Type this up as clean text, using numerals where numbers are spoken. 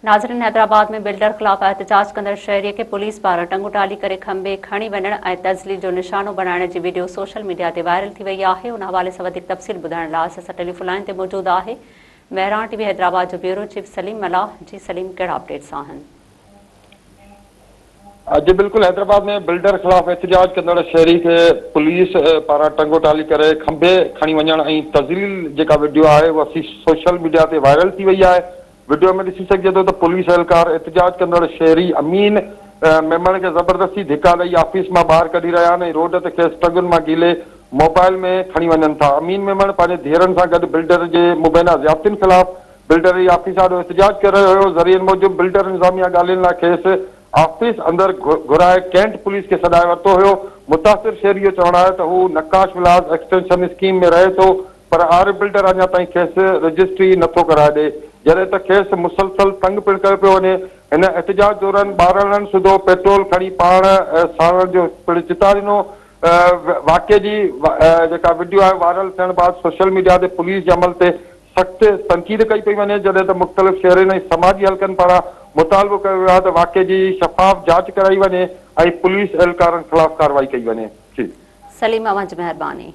ناظرين حيدرآباد ۾ بلڊر خلاف احتجاج ڪندڙ شهري کي پوليس پاران ٽنگوٽالي ڪري کنڀي کڻي وڃڻ ۽ تذليل جو نشانو بڻائڻ جي وڊيو سوشل ميڊيا تي وائرل ٿي وئي آهي ان حوالي سان وڌيڪ تفصيل ٻڌائڻ لاء اسان سان ٽيليفون لائين تي موجود آهي مهراڻ ٽي وي حيدرآباد جو بيورو چيف سليم ملاح جي سليم ڪهڙا اپڊيٽس آهن. جي بلڪل حيدرآباد ۾ بلڊر خلاف احتجاج ڪندڙ شهري کي پوليس پاران ٽنگوٽالي ڪري کنڀي کڻي وڃڻ ۽ تذليل جيڪا وڊيو آهي اها سوشل ميڊيا تي وائرل ٿي وئي آهي وڊيو ۾ ڏسي سگهجي ٿو ته پوليس اهلڪار احتجاج ڪندڙ شهري امين ميمڻ کي زبردستي ڌڪا ڏئي آفيس مان ٻاهر ڪڍي رهيا آهن ۽ روڊ تي کيس ٽنگن مان گهلي موبائل ۾ کڻي وڃن ٿا. امين ميمڻ پنهنجي ڌيئرن سان گڏ بلڊر جي مبينا زيادتين خلاف بلڊر جي آفيس آڏو احتجاج ڪري رهيو هيو. ذريعن موجب بلڊر انتظاميا ڳالهين لاء کيس آفيس اندر گهرائي ڪينٽ پوليس کي سڏائي ورتو هيو. متاثر شهري جو چوڻ آهي ته هو نقاش ولاز ايڪسٽينشن اسڪيم ۾ رهي ٿو پر عارف بلڊر اڃا تائين کيس رجسٽري نه ٿو ڪرائي ڏئي، جڏهن ته کيس مسلسل تنگ پڻ ڪيو پيو وڃي. هن احتجاج دوران ٻارڙن سوڌو پيٽرول کڻي پاڻ ساڙڻ جو پڻ چتاء ڏنو. واقعي جي جيڪا وڊيو آهي وائرل ٿيڻ بعد سوشل ميڊيا تي پوليس جي عمل تي سخت تنقيد ڪئي پئي وڃي، جڏهن ته مختلف شهرين ۽ سماجي حلقن پاران مطالبو ڪيو ويو آهي ته واقعي جي شفاف جاچ ڪرائي وڃي ۽ پوليس اهلڪارن خلاف ڪارروائي ڪئي وڃي. جي. سليم اوهان جي مهرباني.